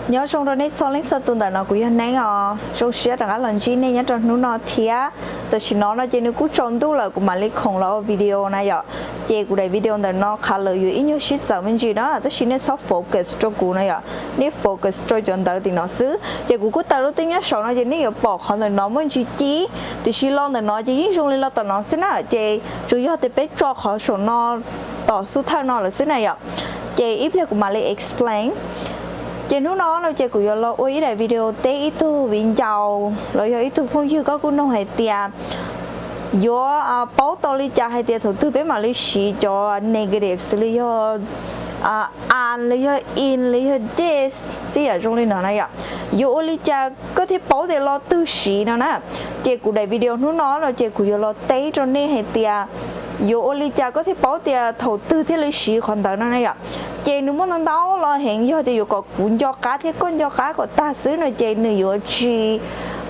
Nyob zoo rau nej txhua leej txhua tus ntawm no, kuv yog Neeb os. Zoo siab rov qab los ntsib nej nyob rau hnub no thiab. Tam sim no no ces nws kuj tsaus ntuj lawm, kuv mam li khoom los ua video na yom. Ces kuv daim video ntawm no qhav lawm yuav ib nyuag sib txawv me ntsis na, tab sis nej txhob focus rau kuv na yom, nej focus rau cov ntawv tim no xwb. Ces kuv kuj taws lub twb nyob saum no ces nej yuav pom qhov ntawm no muaj ntsis cib, tiam sis lo ntawm no ces yeej zoo li lo tom no xwb na. Ces tsuas yog tias peb tso qhov saum no tom xub thawj no lawm xwb na yom. Ces ib pliag kuv mam li explain. Ces hnub no no ces kuv yuav los ua ib daim video teb ib tug viv ncaus los yog ib tug phooj ywg, koj kuj nug hais tias yuav paub tau li cas hais tias thaum twg peb mam li siv cov negative xws li yog an los yog in los yog this, tej yam zoo li no na yom. Yuav ua li cas koj thiaj paub tias lo twg siv no na? Ces kuv daim video hnub no no ces kuv yuav los teb rau nej hais tias yuav ua li cas koj thiaj paub tias thaum twg thiaj li siv qhov ntawd no na yom. Ces nws muaj ntau ntau lo heev, yog tias yuav kom kuv nco qab thiab koj nco qab kom tag xwb no ces nws yuav tsis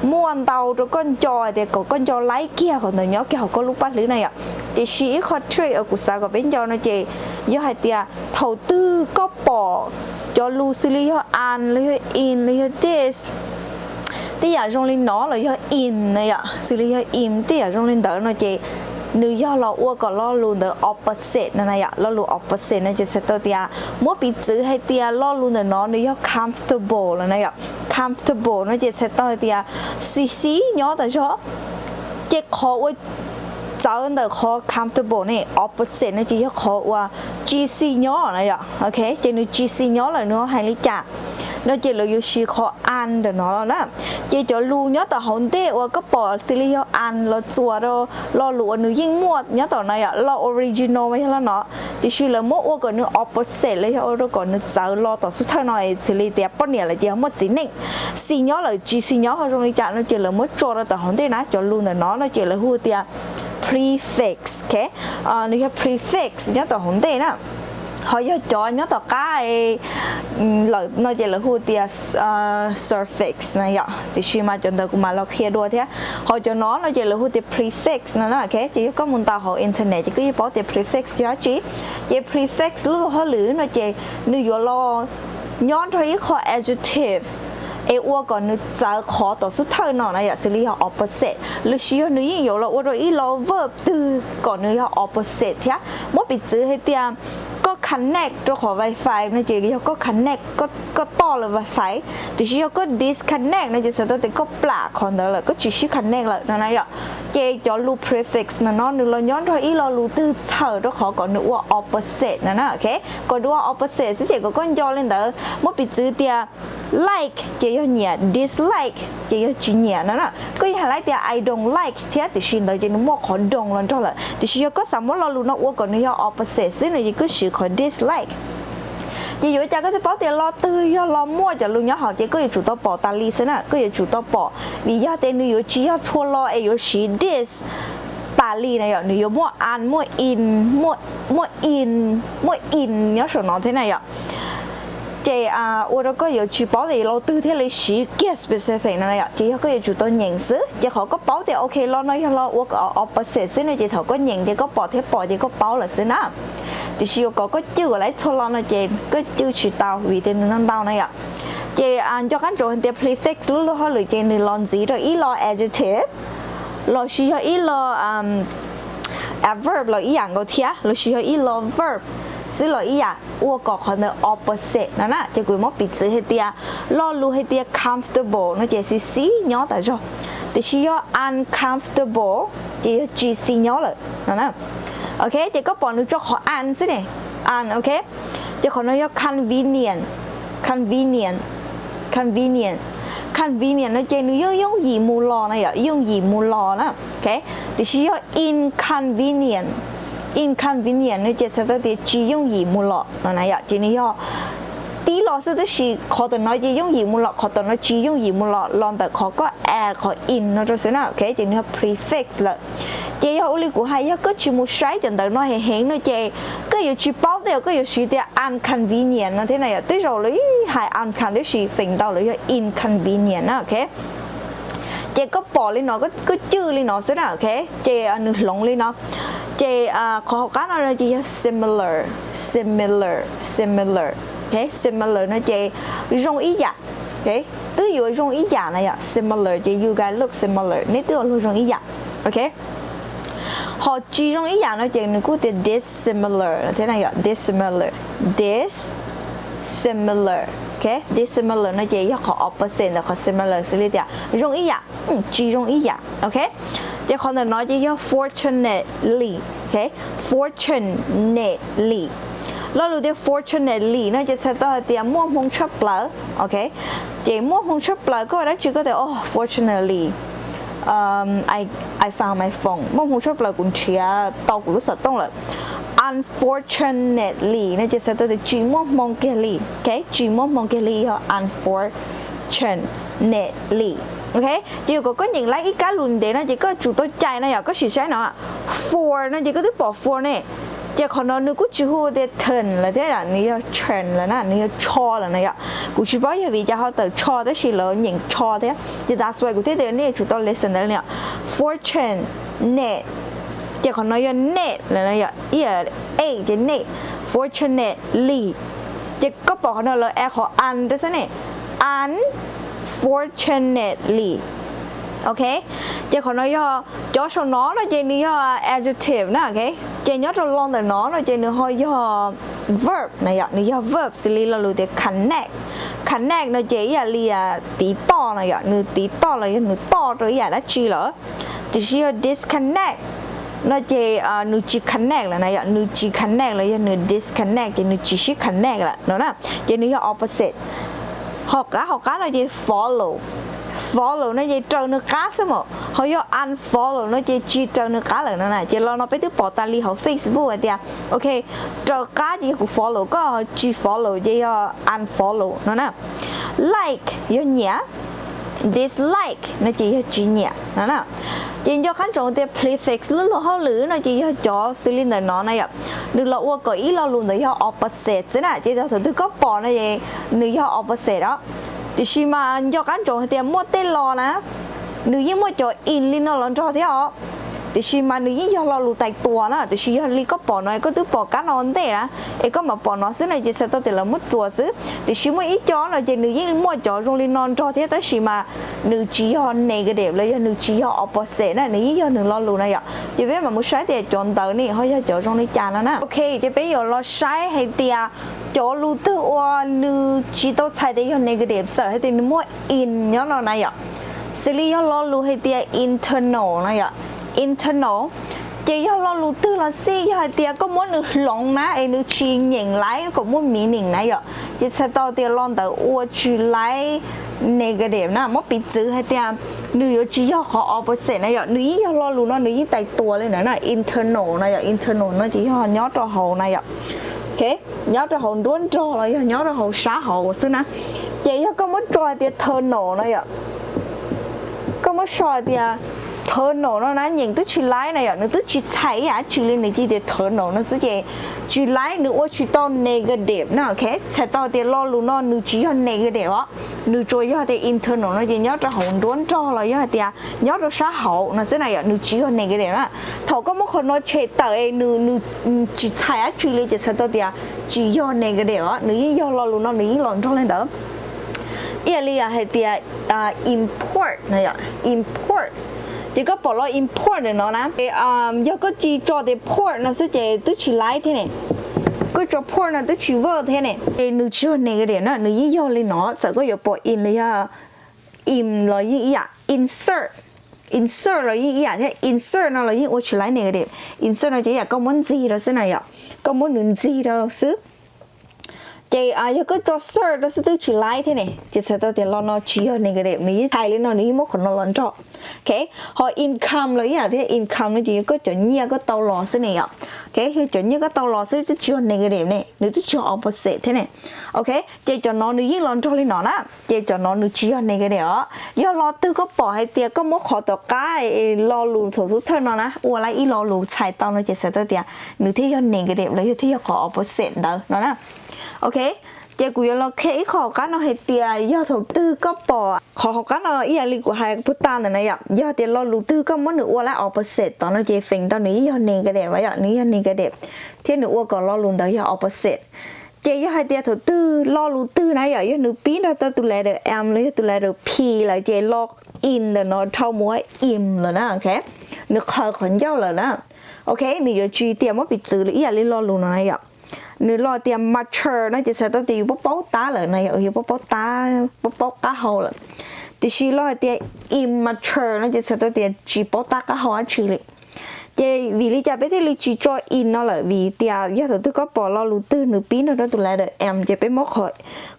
muaj ntau rau koj nco hais tias kom koj nco laib kiag qhov ntawd nyob kiag hauv koj lub paj hlwb na yom. Tiam sis ib qho trick uas kuv xav kom peb nco no ces yog hais tias thaum twg koj pom cov lus xws li yog an los yog in los yog this, tej yam zoo li no los yog in na yom, xws li yog in tej yam zoo li ntawd no ces nws yog los ua kom lo lus ntawd opposite no na yom. Lo lus opposite no ces txhais tau tias muab piv txwv hais tias lo lus ntawm no nws yog comfortable los na yom. Comfortable no ces txhais tau hais tias xis xis nyob tas zog. Ces qhov uas txawv ntawm qhov comfortable ne, opposite no ces yog qhov uas tsis xis nyob na yom. Ok, ces nws tsis xis nyob lawm nws ho hais li cas no ces lawv yuav siv qhov an ntawm no na. Ces cov lus nyob tom hauv ntej uas koj pom xws li yog an los txuas rau lo lus uas nws yeej muaj nyob tom no yom, lo original mas yog lo no, tiam sis lawv muab ua kom nws opposite los yog ua rau kom nws txawv los tom xub thawj no, xws li tias poj niam lawm ces yog muaj txiv neej, xis nyob lawm tsis xis nyob ho zoo li cas no ces lawv muab tso rau tom hauv ntej na. Cov lus ntawm no no ces lawv hu tias prefix, ok, nws yog prefix nyob tom hauv ntej na. Ho yog cov nyob tom qab lawm no ces lawv hu tias suffix na yom, tiam sis mas cov ntawd kuv mam los qhia dua thiab. Ho cov no no ces lawv hu tias prefix no na, ok. Ces yog koj mus ntaus hauv internet ces koj yeej paub tias prefix yog dab tsi. Ces prefix lub luag hauj lwm no ces nws yuav los nyob nrog ib qho adjective es ua kom nws txawv qhov tom xub thawj no na yom, xws li yog opposite, los sis yog nws yeej yuav los ua rau ib lo verb twg kom nws yog opposite thiab. Muab piv txwv hais tias koj connect rau qhov wifi no ces yog koj connect, koj toj lawv wifi, tiam sis yog koj disconnect no ces txhais tau tias koj plam qhov ntawd lawm, koj tsis sib connect lawm no na yom. Ces cov lus prefix no no nws los nyob nrog ib lo lus twg txhawm rau qhov kom nws ua opposite no na, ok. Kom nws ua opposite xwb ces kom koj nco li ntawd. Muab piv txwv tias like ces yog nyiam, dislike ces yog tsis nyiam no na. Koj yeej hais li tias I don't like thiab, tiam sis ntawd ces nws muaj qhov don't los nrog lawm, tiam sis yog koj xav muab lo lus no ua kom nws yog opposite xwb no ces koj siv qhov dislike. Ces yuav ua cas koj thiaj paub tias lo twg yog lo muaj cov lus nyob hauv? Ces koj yuav tsum tau pom tas li xwb na, koj yuav tsum tau pom, vim yog tias nws yuav tsis yog txhua lo es yuav siv this tas li na yom. Nws yuav muaj an, muaj in, muaj in, muaj in nyob saum no thiab na yom. Ces ua rau koj yuav tsis paub tias lo twg thiaj li siv kiag specific no na yom. Ces yog koj yuav tsum tau nyeem xwb. Ces qhov koj paub tias ok lo no yog lo ua opposite xwb no ces thaum koj nyeem ces koj pom thiab pom ces koj paub lawm xwb na. Tiam sis yuav kom koj cwj kom laib txhua lo no ces koj cwj tsis tau vim tias nws ntau ntau na yom. Ces nco qab ntsoov hais tias prefix lub luag hauj lwm ces nws los ntxiv rau ib lo adjective los sis yog ib lo adverb los ib yam nkaus thiab, los sis yog ib lo verb xwb los ib yam, ua kom qhov ntawd opposite no na. Ces kuv muab piv txwv hais tias lo lus hais tias comfortable no ces xis xis nyob tas zog, tiam sis yog uncomfortable ces yog tsis xis nyob lawm no na. Ok, ces koj pom nws tso qhov an xwb ne, an, ok. Ces qhov no yog convenient, convenient, convenient, convenient no ces nws yooj yooj yim mus los na yom, yooj yim mus los na, ok. Tiam sis yog inconvenient, inconvenient no ces txhais tau tias tsis yooj yim mus los no na yom. Ces nws yog tib lo xwb tab sis qhov tam no ces yooj yim mus los, qhov tam no tsis yooj yim mus los, los ntawm qhov koj add qhov in no rau xwb na, ok. Ces nws yog prefix lawm. Ces yog ua li kuv hais, yog koj tsis mus saib cov ntawv no heev heev no ces koj yuav tsis paub tej zaum koj yuav siv tias unconvenient no thiab na yom. Tej zaum lawv hais uncon tab sis feem ntau lawv yog inconvenient na, ok. Ces koj pom li no, koj cwj li no xwb na, ok. Ces nws hloov li no. Ces qhov hauv qab no ces yog similar, similar, similar. Similar no ces zoo ib yam. Twb yuav zoo ib yam na yom, similar ces you guys look similar, neb twb ua luag zoo ib yam. Ok, ho tsis zoo ib yam no ces nws kuj tias dissimilar thiab na yom, dissimilar, dis similar. Ok, dissimilar no ces yog qhov opposite ntawm qhov similar, xws li tias zoo ib yam, tsis zoo ib yam. Ok, ces qhov ntawm no ces yog fortunately. Ok, fortunately. Lo lus tias fortunately no ces txhais tau hais tias muaj hmoo tshaj plaws. Ok, ces muaj hmoo tshaj plaws koj ua dab tsi koj tias, oh, fortunately I found my phone, muaj hmoo tshaj plaws kuv nrhiav tau kuv lub xov tooj lawm. Unfortunately no ces txhais tau tias tsis muaj hmoo kiag li. Ok, tsis muaj hmoo kiag li yog unfortunately. Ok, ces yog kom koj nyeem laib ib kab lus ntev no ces koj tsum tau cais no yom, koj sim saib no. For no ces koj twb pom for ne, ces qhov no nws kuj tsis hu tias turn lawm thiab, nws yog turn lawm na, nws yog tsho lawm na yom. Kuv tsis paub yog vim cas ho tawm tsho tab sis lawv nyeem tsho thiab, ces that's why kuv thiaj tias nej tsum tau listen ntawd li. Fortunate, ces qhov no yog net lawm na yom, ib a ces net. Fortunately, ces koj pom qhov no lawv add qhov un rau xwb ne, unfortunately. Ok, ces qhov no yog, cov saum no no ces nws yog adjective na. Ok, ces nyob rau lo ntawm no no ces nws ho yog verb na yom, nws yog verb xws li lo lus tias connect. Connect no ces ib yam li tiv toj no yom, nws tiv toj los yog nws toj rau ib yam dab tsi lawm. Tiam sis yog disconnect no ces nws tsis connect lawm na yom, nws tsis connect los yog nws disconnect ces nws tsis sib connect lawm no na, ces nws yog opposite. Hom qab, hom qab no ces follow. Follow no ces raws nws qab xwb mas, ho yog unfollow no ces tsis raws nws qab lawm no na. Ces lo no peb twb pom tas li hauv Facebook hais tias, ok, raws qab ces yog kuv follow koj, tsis follow ces yog unfollow no na. Like yog nyiam, dislike no ces yog tsis nyiam no na. Ces nco qab ntsoov tias prefix lub luag hauj lwm no ces yog cov xws li ntawm no na yom, nws los ua kom ib lo lus ntawd yog opposite xwb na. Ces thaum twg koj pom no es nws yog opposite os. Tiam sis mas nco qab ntsoov hais tias muaj tej lo na, nws yeej muaj cov in li no los nrog thiab os. Tiam sis mas nws yeej yog lo lus tais tua na, tiam sis yog li koj pom no es koj twb pom kab no ua ntej na, es koj mam pom no xwb no ces txhais tau tias lawv muab txuas xwb. Tiam sis muaj ib co no ces nws yeej muaj cov zoo li no nrog thiab tab sis mas nws tsis yog negative los yog nws tsis yog opposite na, nws yeej yog nws lo lus na yom. Ces peb mam mus saib tias cov ntawd ne ho yog cov zoo li cas no na. Ok, ces peb yuav los saib hais tias cov lus twg uas nws tsis tau txhais tias yog negative txawm hais tias nws muaj in nyob no na yom. Xws li yog lo lus hais tias internal no yom, internal, ces yog lo lus twg los xij yog hais tias koj muab nws hloov na es nws tsis nyeem laib kom muaj meaning na yom, ces txhais tau tias lo ntawd ua tsis laib negative na. Muab piv txwv hais tias nws yuav tsis yog qhov opposite na yom, nws yeej yog lo lus no nws yeej tais tua li ntawd na, internal no yom, internal no ces yog nyob rau hauv na yom. Ok, nyob rau hauv nruab nrog los yog nyob rau hauv sab hauv xwb na. Ces yog koj muab tso hais tias internal no yom, koj muab so hais tias internal no na nyeem twb tsis laib na yom, nws twb tsis txhais ib yam dab tsi li nws cia tias internal no xwb ces tsis laib, nws ua tsis tau negative na. Ok, txhais tau tias lo lus no nws tsis yog negative os, nws tsuas yog tias internal no ces nyob rau hauv nruab nrog los yog hais tias nyob rau sab hauv no xwb na yom, nws tsis yog negative na. Thaum koj muab qhov no tshem tawm es nws tsis txhais dab tsi li ces txhais tau tias tsis yog negative os, nws yeej yog lo lus no nws yeej los nrog li ntawd. Ib yam li hais tias import no yom, import, ces koj pom lo import no na, yog koj tsis tso tias port no xwb ces twb tsis laib thiab ne. Koj tso port no twb tsis work thiab ne, ces nws tsis yog negative na, nws yeej yog li no, txawm koj yuav pom in los yog im los yeej ib yam, insert, insert los yeej ib yam thiab, insert no los yeej ua tsis laib negative. Insert no ces ib yam koj muab ntxig rau xwb na yom, koj muab nws ntxig rau xwb. Ces yog koj tso search rau xwb twb tsis laib thiab ne, ces txhais tau tias lo no tsis yog negative, nws yeej txhais li no nws yeej muab qhov no los nrog. Ok, ho income los ib yam thiab, income no ces yog koj cov nyiaj koj tau los xwb ne yom. Ok, yog cov nyiaj koj tau los xwb twb tsis yog negative ne, nws twb tsis yog opposite thiab ne. Ok, ces cov no nws yeej los nrog li no na, ces cov no nws tsis yog negative os. Yog lo twg koj pom hais tias koj muab qhov tom qab lo lus thaum xub thawj no na ua laib ib lo lus txhais tau no ces txhais tau tias nws thiaj yog negative los yog thiaj yog qhov opposite ntawd no na. Ok, ces kuv yuav los qhia ib qho hauv qab no hais tias yog thaum twg koj pom qhov hauv qab no ib yam li kuv hais puag ta ntawm na yom, yog tias lo lus twg koj muab nws ua laib opposite tom no ces feem ntau nws yeej yog negative yom, nws yog negative thiab nws ua kom lo lus ntawd yog opposite. Ces yog hais tias thaum twg lo lus twg na yom, yog nws pib nrog rau tus letter M los yog tus letter P lawm ces lo in ntawm no dhau mus ua im lawm na, ok, nws qhaws qhov ncauj lawm na. Ok, nws yuav tsis tias muab piv txwv li ib yam li lo lus no na yom. Nws lo tias mature no ces txhais tau tias yus paub paub tab lawm na yom, yus paub paub tab, paub paub qab hau lawm. Tiam sis lo hais tias immature no ces txhais tau tias tsis paub tab qab hau dab tsi li. Ces vim li cas peb thiaj li tsis tso in no lawm? Vim tias yog thaum twg koj pom lo lus twg nws pib nrog rau tus letter M ces peb muab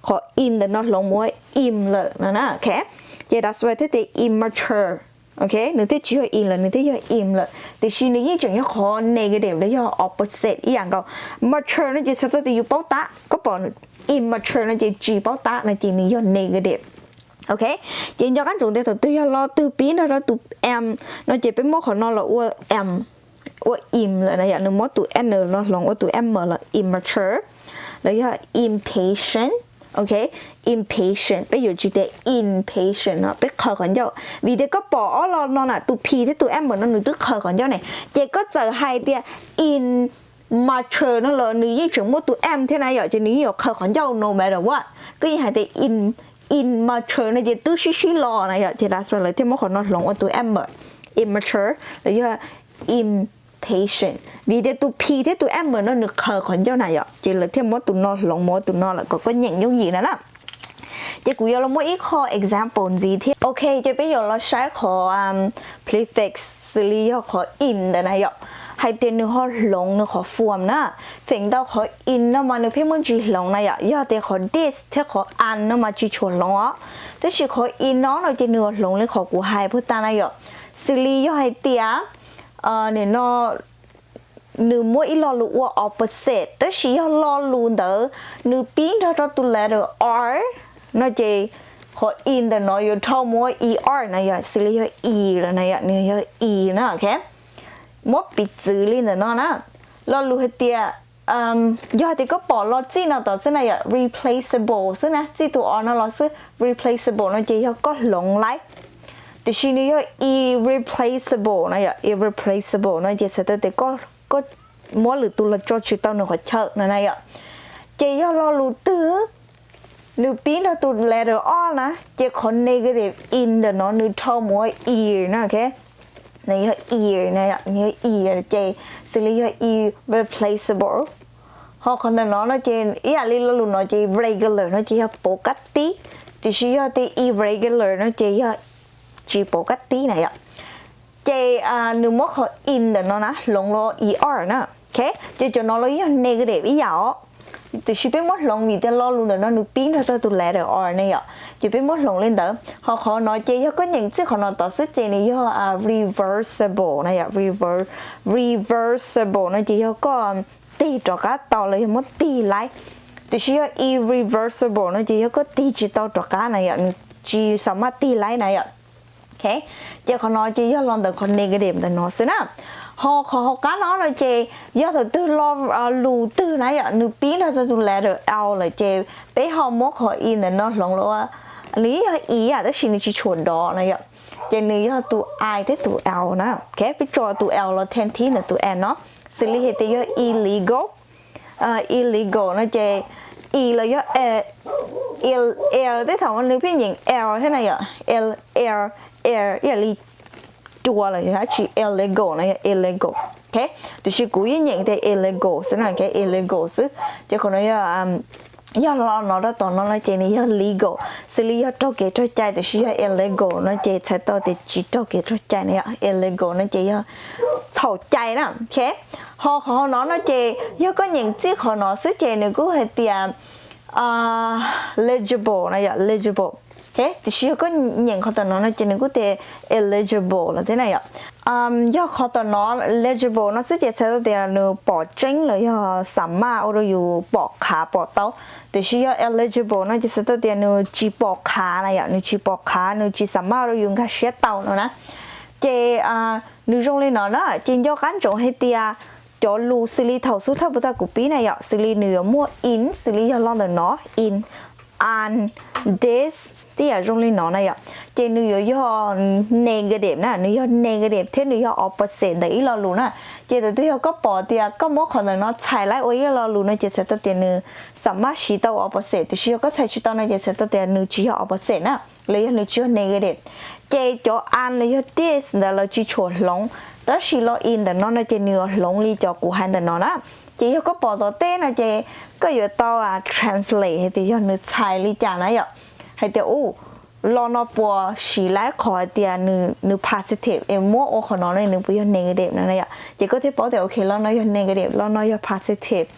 qhov in ntawm no hloov mus ua im lawm no na, ok. Ces that's why thiaj tias immature, ok, nws thiaj tsis yog in lawm, nws thiaj yog im lawm. Tiam sis nws yeej tseem yog qhov negative los yog opposite ib yam nkaus. Mature no ces txhais tau tias yus paub tab, koj pom immature no ces tsis paub tab no ces nws yog negative. Ok, ces nco qab ntsoov tias thaum twg yog lo twg pib nrog rau tus M no ces peb muab qhov no los ua M, ua im lawm na yom, nws muab tus N no hloov ua tus M lawm, immature, los yog impatient, ok, impatient, peb yuav tsis tias impatient no, peb qhaws qhov ncauj. Vim tias koj pom ob lo no na, tus P thiab tus M no nws twb qhaws qhov ncauj ne, ces koj txawm hais tias immature no los nws yeej tseem muaj tus M thiab na yom, ces nws yeej yuav qhaws qhov ncauj no matter what. Koj yeej hais tias immature no ces twb sib sib lo na yom, ces that's why lawv thiaj muab qhov no hloov ua tus M, immature, los yog impatient. Vim tias tus P thiab tus M no nws qhaws qhov ncauj na yom, ces lawv thiaj muab tus no hloov mus ua tus no lawm kom koj nyeem yooj yim na na. Ces kuv yuav los muaj ib qho example ntxiv thiab. Ok, ces peb yuav los saib qhov prefix xws li yog qhov in ntawd na yom, hais tias nws ho hloov nws qhov form na. Feem ntau qhov in no mas nws pheej muaj ntsis hloov na yom, yog tias qhov this thiab qhov an no mas tsis tshua hloov os. Tab sis qhov in no no ces nws ho hloov li qhov kuv hais puag ta na yom, xws li yog hais tias nim no nws muab ib lo lus ua opposite, tab sis yog lo lus ntawd nws pib nrog rau tus letter R no ces qhov in ntawm no yuav dhau mus ua er na yom, xws li yog i lawm na yom, nws yog i na, ok. Muab piv txwv li ntawm no na, lo lus hais tias, yog hais tias koj pom lo txij no tom xwb na yom, replaceable xwb na, txij tus R no los xwb, replaceable no ces yog koj hloov laib. Tiam sis nws yog irreplaceable na yom, irreplaceable no ces txhais tau tias koj muab lwm tus los tso tsis tau nws qhov chaw no na yom. Ces yog lo lus twg nws pib nrog tus letter R na, ces qhov negative in ntawm no nws dhau mus ua er na, ok. Nws yog er na, nws yog er ces xws li yog irreplaceable. Ho qhov ntawm no no ces ib yam li lo lus no ces regular no ces yog pov kab tib, tiam sis yog tias irregular no ces yog tsis pov kab tib na yom. Ces nws muab qhov in ntawm no na hloov los er na, ok. Ces cov no los yog negative ib yam os. Tiam sis peb muab hloov vim tias lo lus ntawm no nws pib nrog rau tus letter R na yom, ces peb muab hloov li ntawd. Ho qhov no ces yog koj nyeem txij qhov no tod xwb ces nws yog reversible na yom, reversible no ces yog koj tig rov qab tau los yog muab tig laib. Tiam sis yog irreversible no ces yog koj tig tsis tau rov qab na yom, nws tsis xa maj tig laib na yom. Ok, ces qhov no ces yog los ntawm qhov negative ntawm no xwb na. Ho qhov hauv qab no no ces yog thaum twg lo lus twg na yom, nws pib nrog rau tus letter L lawm ces peb ho muab qhov i ntawm no hloov los ua, nws yog i yam tab sis nws tsis tshua dov na yom, ces nws yog tus I thiab tus L na. Ok, peb tso tus L los then thib ntawm tus N no, xws li hais tias yog illegal, illegal no ces i los yog L, tej thaum nws pheej nyeem L thiab na yom, L, L, L ib yam li cua los yog dab tsi, illegal no yog illegal. Ok, tiam sis kuv yeej nyeem tias illegal xwb na, ok, illegal xwb. Ces qhov no yog, yog lo no rau tom no no ces nws yog legal, xws li yog raug kev raug cai, tiam sis yog illegal no ces txhais tau tias tsis raug kev raug cai na yom, illegal no ces yog txhaum cai na. Ok, ho qhov no no ces yog koj nyeem txij qhov no xwb ces nws kuj hais tias legible na yom, legible. Ok, tiam sis yog koj nyeem qhov tom no no ces nws kuj tias illegible los thiab na yom. Yog qhov tom no legible no xwb ces txhais tau tias nws pom tseeb los yog xa maj ua rau yus pom qhav pom tau. Tiam sis yog illegible no ces txhais tau tias nws tsis pom qhav na yom, nws tsis pom qhav, nws tsis xa maj ua rau yus nkag siab tau no na. Ces nws zoo li no na, ces nco qab ntsoov hais tias cov lus xws li thaum xub thawj puag ta kuv pib na yom, xws li nws yuav muaj in, xws li yog lo ntawm no, in, an, this, tej yam zoo li no na yom, ces nws yuav yog negative na, nws yog negative thiab nws yog opposite ntawm ib lo lus na. Ces thaum twg yog koj pom tias koj muab qhov ntawm no txhais laib ua ib lo lus no ces txhais tau tias nws xam mab siv tau opposite, tiam sis yog koj txhais tsis tau no ces txhais tau tias nws tsis yog opposite na, los yog nws tsis yog negative. Ces cov and los yog this ntawd lawv tsis tshua hloov, tab sis lo is ntawm no no ces nws yuav hloov li cov kuv hais ntawm no na. Ces yog koj pom tom teb no ces koj yuav tau translate hais tias yog nws txhais li cas na yom, hais tias u, lo no puas siv laib qhov hais tias nws positive es muab ua qhov no ne, nws puas yog negative no na yom. Ces koj thiaj paub tias ok, lo no yog negative, lo no yog positive,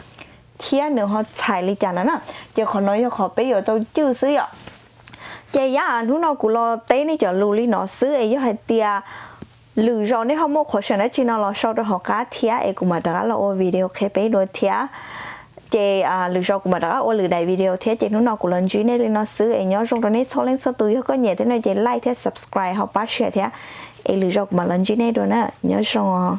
thiab nws ho txhais li cas no na. Ces qhov no yog qhov peb yuav tau cwj xwb yom. Ces yam hnub no kuv los teb nej cov lus li no xwb es yog hais tias lwm zaus nej ho muaj qhuas seem dab tsi no los sau rau hauv qab thiab es kuv mam rov qab los ua video qhia peb dua thiab. Ces lwm zaus kuv mam rov qab ua lwm daim video thiab, ces hnub no kuv los ntsib nej li no xwb es nyob zoo rau nej txhua leej txhua tus. Yog koj nyiam thiab no ces like thiab subscribe ho pab share thiab, es lwm zaus kuv mam los ntsib nej dua na. Nyob zoo.